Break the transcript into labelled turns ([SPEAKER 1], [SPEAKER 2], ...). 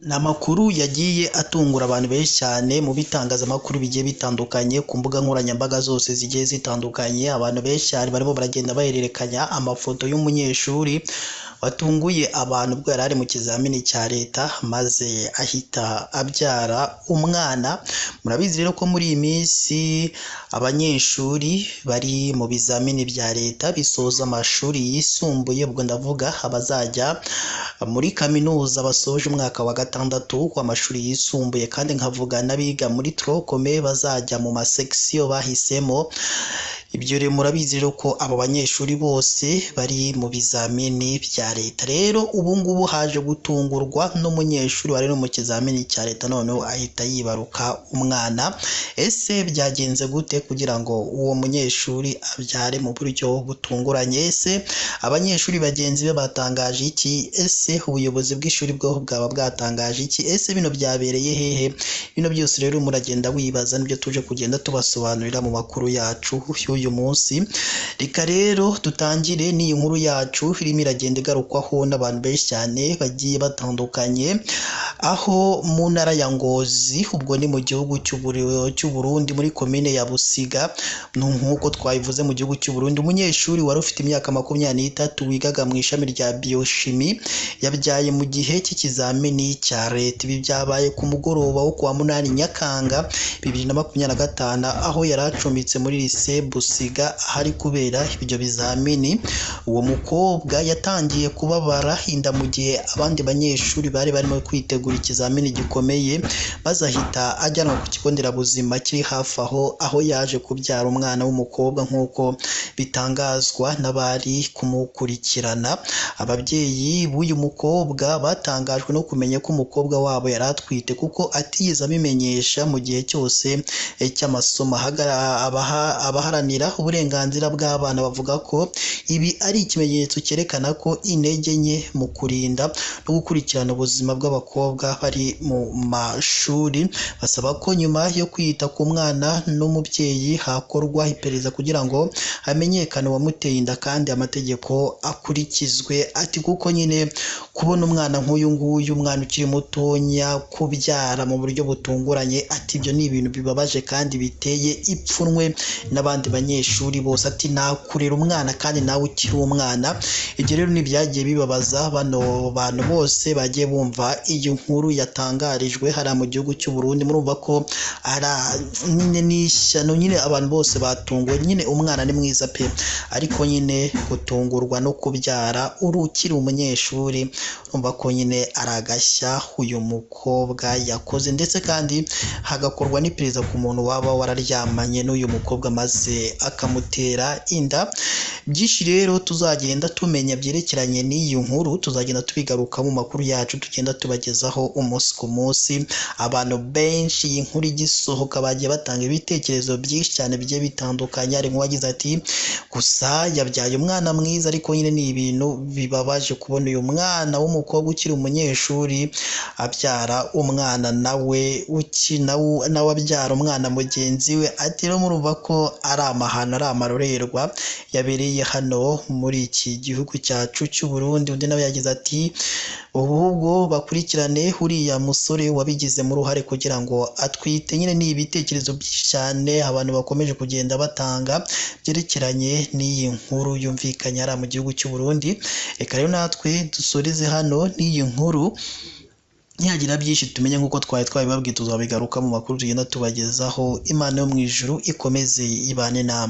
[SPEAKER 1] Ni amakuru yagiye atungura abantu benshi cyane mu bitangazamakuru bigiye bitandukanye, ku mbuga nkoranyambaga zose zigiye zitandukanye, abantu benshi cyane barimo baragenda bahererekanya amafoto y'umunyeshuri watunguye abantu ubwo yari ari mu kizamini cya leta maze ahita abyara umwana. Murabizi rero ko muri iyi minsi abanyeshuri bari mu bizamini bya leta bisoza amashuri yisumbuye, ubwo ndavuga abazajya muri kaminuza basoje umwaka wa gatandatu w'amashuri yisumbuye, kandi nkavuga n'abiga muri tronc-commun bazajya mu masekisiyo bahisemo. Ibyo rero murabizi rero ko abo banyeshuri bose bari mu bizamini bya leta. Rero ubu ngubu haje gutungurwa n'umunyeshuri wari mu kizamini cya leta noneho ahita yibaruka umwana. Ese byagenze gute kugira ngo uwo munyeshuri abyare mu buryo butunguranye? Ese abanyeshuri bagenzi be batangaje iki? Ese ubuyobozi bw'ishuri bwo bwaba bwatangaje iki? Ese bino byabereye hehe? Bino byose rero muragenda wibaza, nibyo tuje kugenda tubasobanurira mu makuru yacu y'uyu munsi. Reka rero dutangire n'iyi nkuru yacu irimo iragenda igarukwaho n'abantu benshi cyane bagiye batandukanye, aho mu ntara ya Ngozi, ubwo ni mu gihugu cy'u Burundi muri komine ya Busiga, nk'uko twabivuze mu gihugu cy'u Burundi, umunyeshuri wari ufite imyaka 23 wigaga mu ishami rya biochimie yabyaye mu gihe cy'ikizamini cya leta. Ibi byabaye ku mugoroba wo kuwa 8 Nyakanga 2025, aho yari acumbitse muri lycée Busiga ahari kubera ibyo bizamini. Uwo mukobwa yatangiye kubabara inda mu gihe abandi banyeshuri bari barimo kwitegura ikizamini gikomeye, maze ahita ajyanwa ku kigo nderabuzima kiri hafi aho, aho yaje kubyara umwana w'umukobwa nk'uko bitangazwa n'abari kumukurikirana. Ababyeyi b'uyu mukobwa batangajwe no kumenya ko umukobwa wabo yari atwite kuko atigeze abimenyesha mu gihe cyose cy'amasomo. Abaharanira uburenganzira bw'abana bavuga ko ibi ari ikimenyetso cyerekana ko intege nke mu kurinda no gukurikirana ubuzima bw'abakobwa bari mu mashuri. Basaba ko nyuma yo kwita ku mwana n'umubyeyi hakorwa iperereza kugira ngo hamenyekane uwamuteye inda kandi amategeko akurikizwe. Ati kuko nyine kubona umwana nk'uyu nguyu, umwana ukiri mutonya, kubyara mu buryo butunguranye, ati ibyo ni ibintu bibabaje kandi biteye ipfunwe n'abandi banyeshuri bose. Ati nakurera umwana kandi nawe ukiri umwana. Ibyo rero ntibyagiye bibabaza bano bantu bose bagiye bumva iyi nkuru yatangarijwe hariya mu gihugu cy'u Burundi. Murumva ko nyine n'ishyano nyine abantu bose batunguwe. Nyine umwana ni mwiza pe, ariko nyine gutungurwa no kubyara uri ukiri umunyeshuri, urumva ko nyine ari agashya uyu mukobwa yakoze, ndetse kandi hagakorwa n'iperereza ku muntu waba wararyamanye n'uyu mukobwa maze akamutera inda. Byinshi rero tuzagenda tumenya byerekeranye n'iyi nkuru, tuzagenda tubigaruka mu makuru yacu tugenda tubagezaho umunsi ku munsi. Abantu benshi iyi nkuru igisohoka bagiye batanga ibitekerezo byinshi cyane bigiye bitandukanye. Hari nk'uwagize ati gusa yabyaye umwana mwiza, ariko nyine ni ibintu bibabaje kubona uyu mwana w'umukobwa ukiri umunyeshuri abyara umwana nawe nawe abyara umwana mugenzi we. Ati rero murumva ko ari amahano, ari amarorerwa yabereye hano muri iki gihugu cyacu cy'u Burundi. Undi nawe yagize ati ahubwo bakurikirane uriya musore wabigizemo uruhare kugira ngo atwite. Nyine ni ibitekerezo byinshi cyane abantu bakomeje kugenda batanga byerekeranye n'iyi nkuru yumvikanye hariya mu gihugu cy'u Burundi. Reka rero natwe dusoreze hano n'iyi nkuru, nihagira byinshi tumenye nk'uko twari twabibabwiye tuzabigaruka mu makuru tugenda tubagezaho. Imana yo mu ijuru ikomeze ibane namwe.